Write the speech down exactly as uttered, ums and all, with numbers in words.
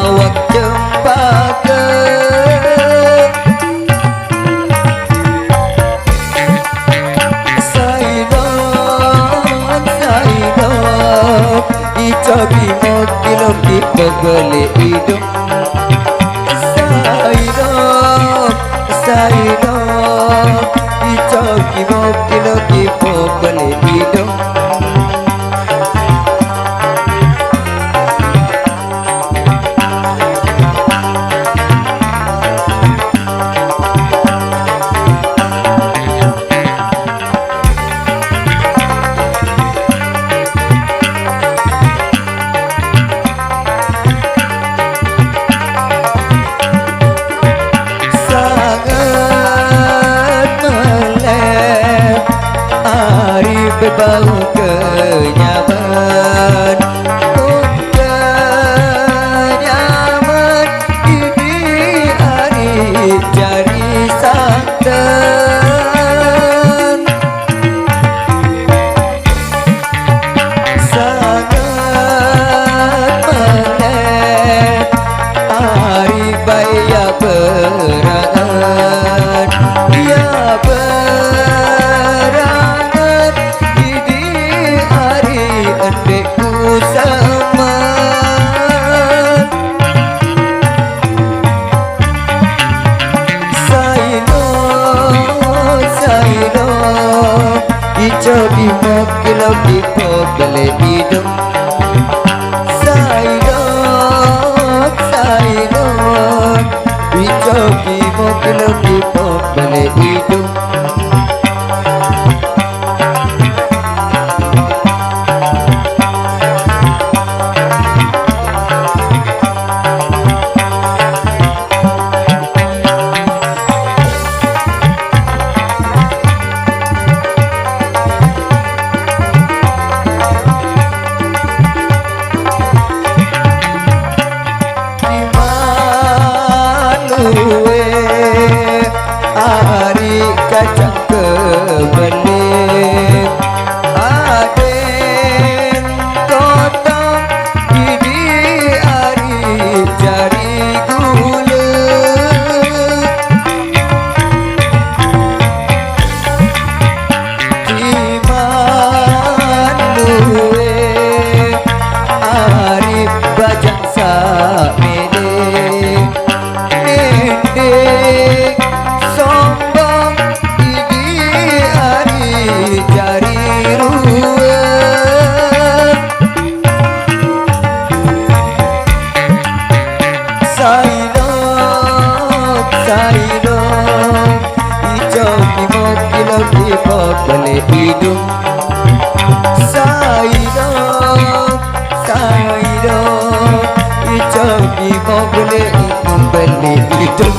Wak cempaka. Saidon, saidon, icoki moki loki pebele idung. Saidon, saidon, icoki moki loki pebele idung. Sangat melek ari bebau kenyaman. Mun kenyaman ini ari cari santan. Sangat melek ari baya berangan, ya berangan, idi ari endekku saman. Saidon, saidon, icoki moki loki pebele idung. Saidon, saidon, icoki moki loki pebele idung. Iman luwe ari kacang kemene, aden totong idi ari cari gule. Iman luwe ari bajang samene, nending sombong idi ari cari ruwet. Saidon, saidon, icoki moki loki pebele idung. Saidon, saidon, icoki moki loki pebele idung.